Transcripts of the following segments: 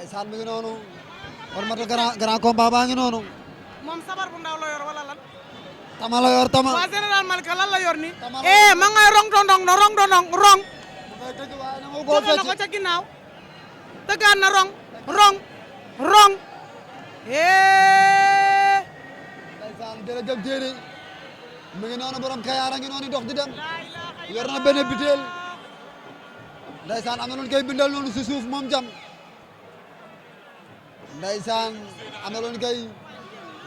ndeysaan mi ngi noonu war mata grand combat baa ngi noonu moom sabar bu ndaw la yor wala lan tama la yor tama waa général Malika lan la yor ni ma ngay rong dondong no rong dondong rong joxe na ko ca ginnaaw tëggaan na rong ndeysaan jërëjëf jéeri mi ngi noonu borom Kayaar a ngi noonu dox di dem yor na benn biteel ndeysaan am na lu ñu koy bindal noonu si suuf moom jam ndeysaan am na lu ñu koy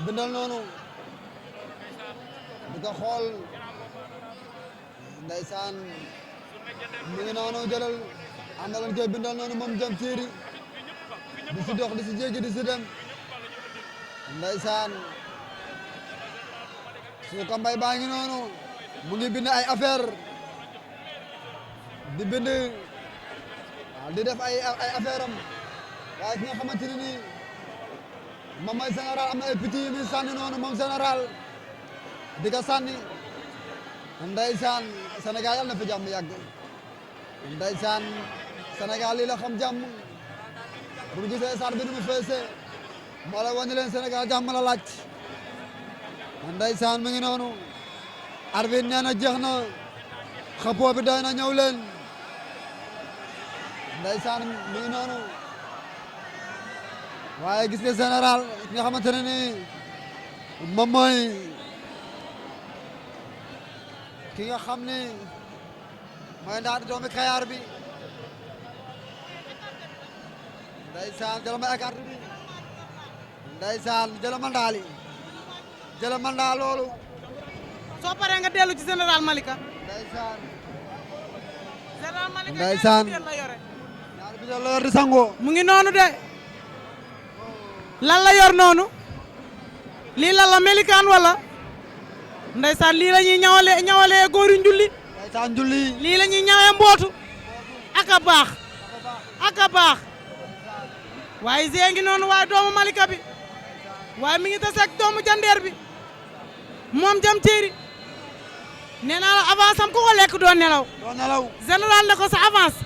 bindal noonu di ko xool ndeysaan mi ngi noonu jëlal am na lu ñu koy bindal noonu moom jam téeri di si dox di si jéggi di si dem ndeysaan su ko mbay baa ngi noonu mu ngi bind ay affaire di bind di def ay affaire am waaye ki nga xamante ne nii moom mooy général am na ay picc yu muy sànni noonu moom général di ko sànni ndeysaan Sénégal yàlla na fi jàmm yàgg ndeysaan Sénégal lii la xam jàmm bu ñu gisee sar bi ni mu feesee moo la wane leen Sénégal jàmm la laaj ndeysaan mi ngi noonu arbitre nee na jeex na xapoo bi doy na ñëw leen ndeysaan mi ngi noonu waaye gis nga général ki nga xamante ne nii moom mooy ki nga xam ni mooy ndax doomi Kayaar bi ndeysaan jëlal ma carte bi ndeysaan jëlal ma ndaali jëlal ma ndaa loolu soo paree nga dellu ci général Malika ndeysaan général Malika ndeysaan la yore ñaar bi la yor di sangoo mu ngi noonu de lan la yor noonu lii lan la melikaan wala ndeysaan lii la ñuy ñawalee góori njulli ndeysaan njulli lii la ñuy ñawee mbootu ak a baax ak a baax waaye Zé ngi noonu waaye doomu Malika bi waaye mi ngi tase ak doomu jandeer bi moom jam téeri nee naa la avance am ku ko lekk doo nelaw général ne ko sa avance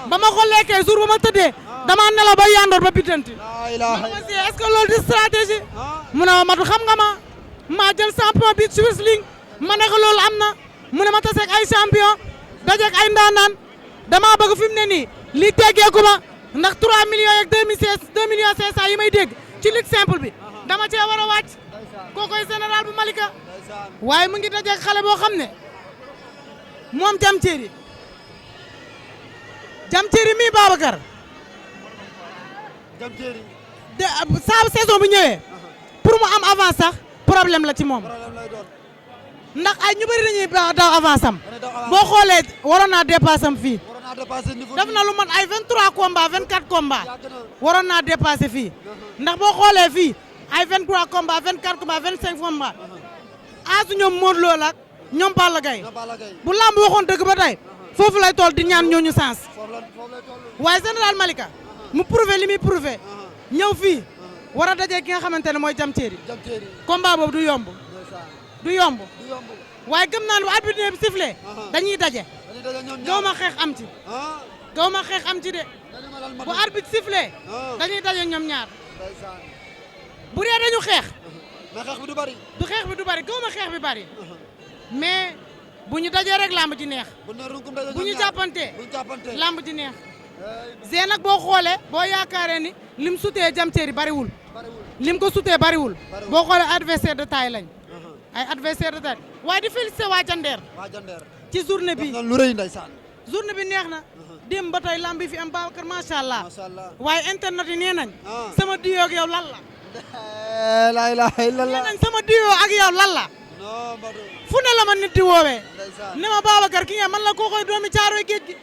ba ma ko lekkee jour ba ma tëddee dama nelaw ba yandoor ba biddanti ma si est-ce que loolu di stratégie mu ne ma matu xam nga maa jël champion bi Swiss Ling ma ne ko loolu am na mu ne ma taseeg ay champion dajeeg ay ndaanaan dama bëgg fi mu ne nii li teggeeku ma ndax 3 millions yeeg 2 millions 500 yi may dégg ci ligue simple bi dama cee war a wàcc kookoy général bu Malika waaye mu ngi dajeeg xale boo xam ne moom jam téeri mii Babacar de saa saison bu ñëwee pour mu am avance sax problème la ci moom ndax ay ñu bëri dañuy daw avance am boo xoolee waroon naa dépassé am fii def na lu man ay 23 combats 24 combats waroon naa dépassé fii ndax boo xoolee fii ay 23 combats 24 combats 25 combats aasu ñoom Modou Lo la ñoom Balla Gaye bu lamb waxoon dëgg ba tey foofu lay toll di ñaan ñooñu sens waaye général Malika mu prouvé li muy prouvé ñëw fii war a dajee ki nga xamante ne mooy jam téeri combat boobu du yomb waaye gëm naa ne bu arbitre bi sifflé dañuy daje gaw ma xeex am ci de bu arbitre sifflé dañuy daje ñoom ñaar bu dee dañu xeex mais xeex bi du bari gaw ma xeex bi bari mais bu ñu dajee rek lamb ji neex bu ñu jàppante lamb ji neex Zé nag boo xoolee boo yaakaaree ni lim sutee jam téeri bariwul lim ko sutee bariwul boo xoolee adversaire de taille lañ ay adversaire de taille waaye di félicité waa Jandeer ci journée bi lu rëy ndeysaan journée bi neex na démb ba tey lamb bi fi am Babacar macha allah waaye internet yi nee nañ sama diyo ak yow lan la la ilaha illallah nee nañ sama diyo ak yow lan la fu ne la ma nit di woowee ne ma Babacar ki nga man la koo koy doomi caaroy géej gi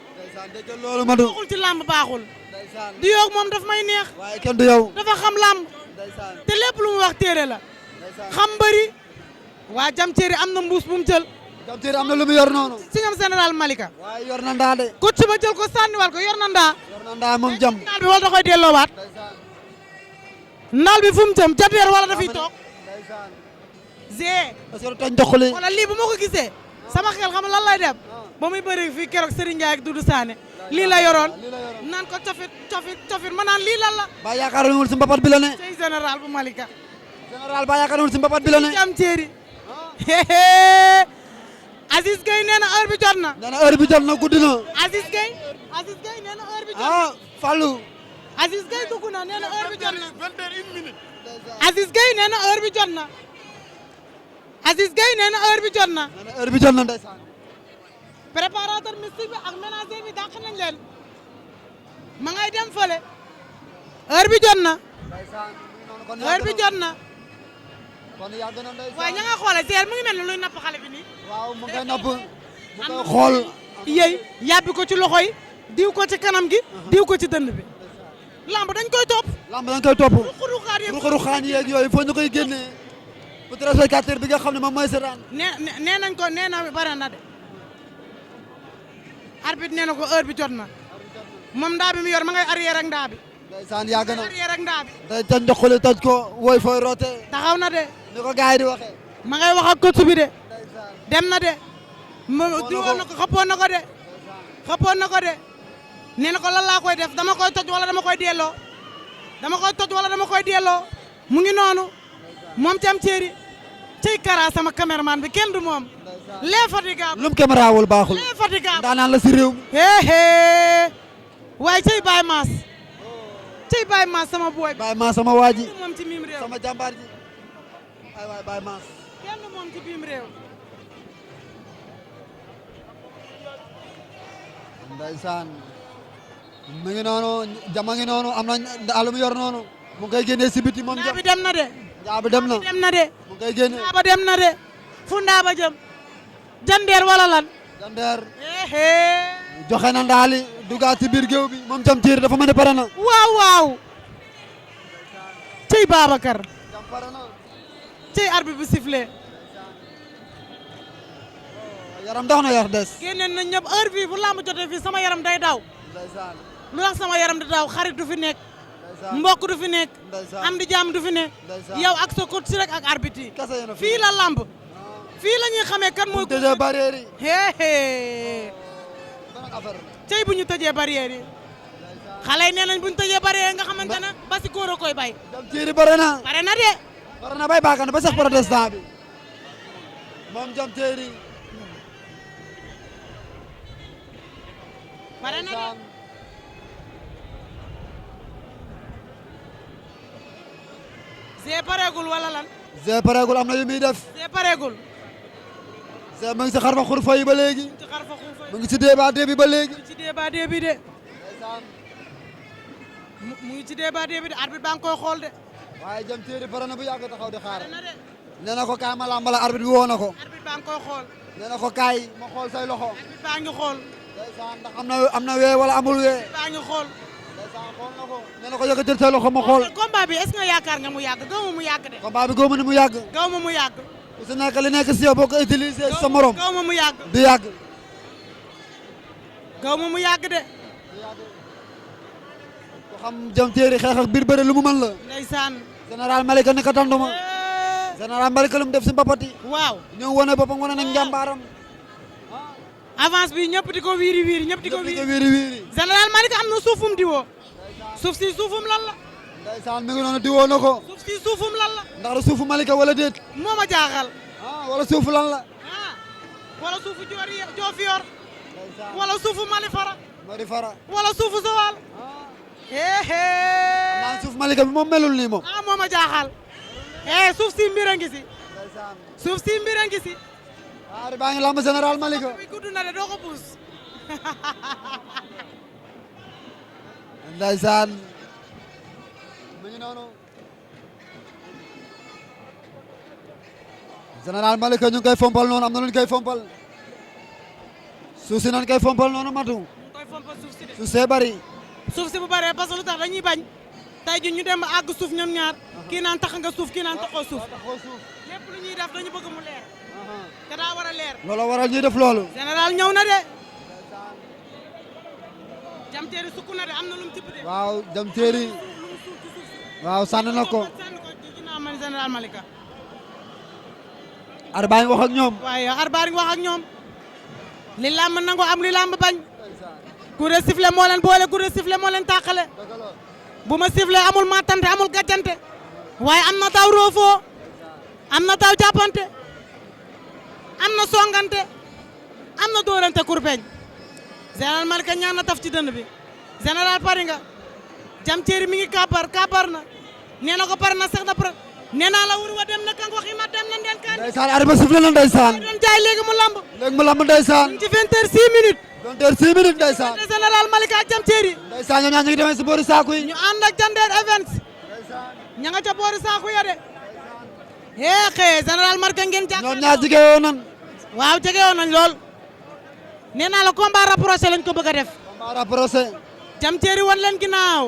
loolu ma du ci lamb baaxul diyo ak moom daf may neex waaye kenn du yow dafa xam lamb te lépp lu mu wax téere la xam bëri waa jam téeri am na mbuus bu mu jël jam téeri am na lu mu yor noonu si ñoom général Malika waaye yor na ndaa de coach ba jël ko sànniwal ko yor na ndaa moom jam ndaal bi wala da koy delloowaat ndaal bi fu mu jëm jateer wala dafay toog Zé parce que tañ doxali wala lii bu ma ko gisee sama xel xam lan lay dem ba muy bëri fii keroog Serigne Ndiaye ak Doudou Sané lii la yoroon naan ko cofit ma naan lii lan la ba yaakaaroon si mbapat bi la ne cey général bu Malika général ba yaakaaroon si mbapat bi la ne jam ceeri Aziz Gueye nee na heure bi jot na nee na heure bi jot na guddi na Aziz Gueye nee na heure bi jot na ah Fallou Aziz Gueye dugg na nee na heure bi jot na 21 minutes Aziz Gueye nee na heure bi jot na Aziz Gueye nee na heure bi jot na nee na heure bi jot na ndeysaan préparateur mystique bi ak ménager bi dàq nañ leen ma ngay dem fële heure bi jot na heure bi jot na kon yàgg na ndeysaan waaye ña nga xoole seer mu ngi mel ni luy napp xale bi nii waaw mu ngay napp mu ngay xool yey yàbbi ko ci loxo yi diw ko ci kanam gi diw ko ci dënd bi lamb dañ koy topp lamb dañ koy topp ruqaruqaan ruqaruqaan yeeg yooyu foo ñu koy génnee pour téléspectateur bi nga xam ne moom mooy seetaan nee nañ ko nee na bare na de arbitre nee na ko heure bi jot na moom ndaa bi mu yor ma ngay arrière ak ndaa bi ndeysaan yàgg na arrière ak ndaa bi day toj ndoxali toj ko wooy fooy roote taxaw na de ni ko gars yi di waxee ma ngay wax ak coach bi de dem na de diwoon na ko xëppoon na ko de xëppoon na ko de nee na ko lan laa koy def dama koy toj wala dama koy delloo dama koy toj wala dama koy delloo mu ngi noonu moom Thiam Thierry cey Kara sama caméraman bi kenn du moom l'infatigable lum caméra wul baaxul l'infatigable daanaan la si réew mi waaye cey Baye Mass cey Baye Mass sama booy bi Baye Mass sama waa ji moom ci mim réew sama jàmbaar ji ay waay Baye Mass kenn du moom ci biim réew ndeysaan mu ngi noonu jama ngi noonu am na alum yor noonu mu ngi koy génnee si biti moom ndaa bi dem na de ndaa bi dem na dem na de mu ngi koy génne ndaa ba dem na de fu ndaa ba jëm jandeer wala lan jandeer joxe na ndaali dugaat ci biir géew bi moom Thiam Thierry dafa mën a pare na waaw waaw cey Babacar jam pare na cey arbitre bi sifflé yaram dax na yar des génneen nañ ñëpp heure bii bu lamb jotee fii sama yaram day daw ndeysaan lu tax sama yaram di daw xarit du fi nekk mbokk du fi nekk am di jàmm du fi nekk yow ak sa coach rek ak arbitre yi fii la lamb fii la ñuy xamee kan mooy tëjee barrière yi cey bu ñu tëjee barrière yi xale yi nee nañ bu ñu tëjee barrière nga xamante ne basi kóor a koy bay Thiam Thierry bare na de bare na bay baakan ba sax protestant bi moom Thiam Thierry bare na de Zé pareegul wala lan Zé pareegul am na yu muy def Zé pareegul Zé mu ngi si xarfa xurfa yi ba léegi ci xar fa xuufa mu ngi si débat bi ba léegi ci débat bi de mu ngi ci débat bi de arbitre baa ngi koy xool de waaye Thiam Thierry pare na bu yàgg taxaw di xaar bare na de nee na ko kaay ma lambala arbitre bi woo na ko arbitre baa ngi koy xool nee na ko kaay ma xool say loxo arbitre baa ngi xool ndeysaan ndax am na wee wala amul wee baa ngi xool ndeysaan xool na ko nee na ko yëkkatil say loxo ma xool combat bi est-ce que yaakaar nga mu yàgg gaw ma mu yàgg de combat bi góob ni mu yàgg gaw ma mu yàgg ku si nekk li nekk si yow boo ko utilisé sa morom gaw ma mu yàgg du yàgg gaw ma mu yàgg de ku xam Thiam Thierry xeex ak biir bëre lu mu mën la ndeysaan général Malika ne ko tanduma général Malika lu mu def si mbapati waaw ñëw wane boppam wane nag njàmbaaram avance bi ñëpp di ko wiiri wiiri ñëpp di ko wiiri wiiri wiiri général Malika am na suufum di woo suuf si suufum lan la ndeysaan mi ngi noonu di woo na ko suuf si suufum lan la ndax la suufu Malika wala déet moo ma jaaxal wala suufu lan la wala suufu Diofior wala suufu Malifara Mari Fara wala suufu Sowal naan suuf Malika bi moom melul nii moom moo ma jaaxal suuf si mbir a ngi si suuf si mbir a ngi si ari baa ngi lamb général Malika bi gudd na de doo ko puus ndeysaan mi ngi noonu général Malika ñu ngi koy fompal noonu am na lu ñu koy fompal suuf si nañ koy fompal noonu matu koy fompal suuf si de suuf see bari suuf si bu baree parce que lu tax dañuy bañ tey ji ñu dem ba àgg suuf ñoom ñaar kii naan tax nga suuf kii naan taxoo suuf lépp lu ñuy def dañu bëgg mu leer te daa war a leer loolu waral ñuy def loolu général ñëw na de Thiam Thierry sukk na de am na lu mu tibb de waaw Thiam Thierry waaw sànni na ko sànni ko ci ginnaaw man général Malika ar baa ngi wax ak ñoom waaye arbaar ngi wax ak ñoom li làmb nangu am li làmb bañ coup de sifflet moo leen boole coup de sifflet moo leen tàqale bu ma sifflet amul matante amul gàccante waaye am na taw roofoo am na taw jàppante am na songante am na dóorante kurpeñ général Malika ñaan na taf ci dënn bi général pari nga jam ceeri mi ngi kabar na nee na ko pare na sax na pare nee naa la wur wa dem na kan waxi ma dem na ndeen kan ndeysaan arbitre sifflé na ndeysaan doon jaay léegi mu lamb ndeysaan ci 20h06 minutes 20h06 ndeysaan général Malika ak jam ceeri ndeysaan ñoom ñaar ñu ngi demee si boori saaku yi ñu ànd ak Jandeer Events ña nga ca boori saaku ya de xee général Malika ngeen jàkkaarloo ñoom ñaar jigéen woon nan waaw jege woon nañ lool nee naa la combat rapproché lañ ko bëgg a def combat rapproché jam ceeri wan leen ginnaaw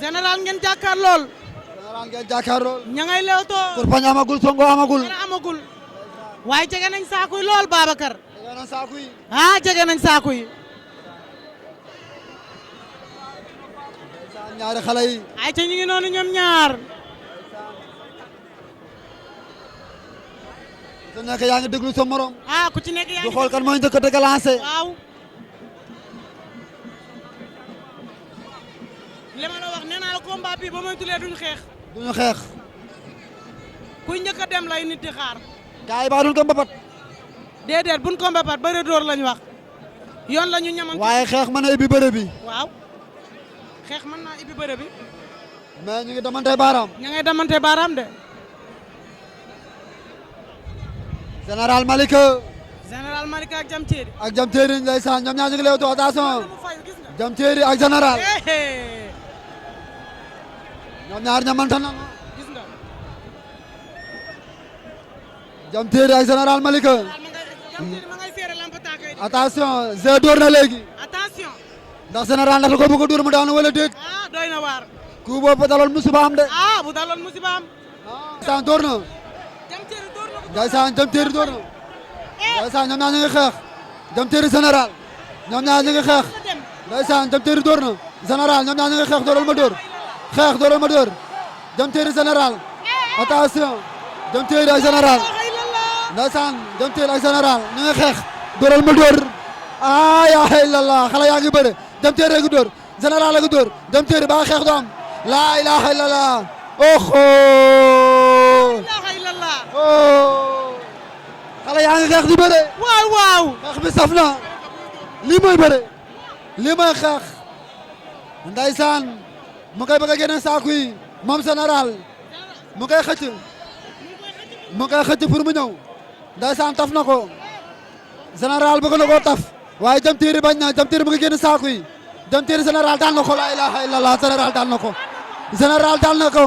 général ngeen jàkkaar lool général ngeen jàkkaar lool ña ngay lewtoo kurpañ amagul songo amagul dara amagul waaye jege nañ saaku yi lool Babacar jege na saaku yi jege nañ saaku yi ñaari xale yi ay ca ñu ngi noonu ñoom ñaar ku nekk yaa ngi déglu sa morom ku ci nekk yaa du ngi xool kan mooy njëkk a déclenché waaw li ma la wax nee naa la combat bi ba muy tulee duñu xeex duñu xeex kuy njëkk a dem lay nit di xaar gars yi baa duñ ko mbapat déedéet buñ ko mbapat bëre dóor lañ wax yoon la ñu ñamante waaye xeex mën na ibbi bëre bi waaw xeex mën naa ibbi bëre bi mais ñu ngi damante baaraam ña ngay damante baaraam de général Malika général Malika ak jam ceeri ak jam teeri ndeysaan ñoom ñaar ñu ngi leewtoo attention mu fay gis nga jam teeri ak général ñoom ñaar ñamante na gis nga jam teeri ak général Malika jam ceeri ma ngay seere lamp taakay di attention Zé door na léegi attention ndax général ndax da ko bëgg a dóor mu daanu wala déet doy na waar ku boobu daloon musiba am de bu daloon musiba am ndeysaan door na jam ceeri door na ko ndeysaan jam teeri door na ndeysaan ñoom ñaar ñu ngi xeex jam teeri général ñoom ñaar ñu ngi xeex dem ndeysaan jam teeri door na général ñoom ñaar ñu ngi xeex dooral ma door xeex dooral ma door jam teeri général attention jam teeri ak général ndeysaan jam teeri ak général ñu ngi xeex dooral ma door yaa illallah xale yaa ngi bëre jam teeri a ngi door général a ngi door jam teeri ba xeex du am laa ilaha illallah oxo ilaha illallah xale yaa ngi xeex di bëre waaw xeex bi saf na lii mooy bëre lii mooy xeex ndeysaan mu koy bëgg a génne saaku yi moom général mu koy xëcc pour mu ñëw ndeysaan taf na ko général bëgg na koo taf waaye jam teeri bañ na jam teeri mu ngi génne saaku yi jam teeri général daan na ko laa ilaha illallah général daan na ko général daan na ko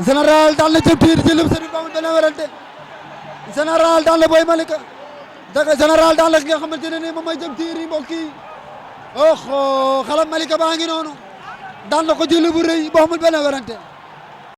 général daan na jam teeri jëlëm sëriñ ba mu dana werante général daan la Boy Malika daga général daan la ki nga xamante ne nii moom mooy jam teeri mbokk yi xala Malika baa ngi noonu daan na ko jël bu rëy boo xamul benn werante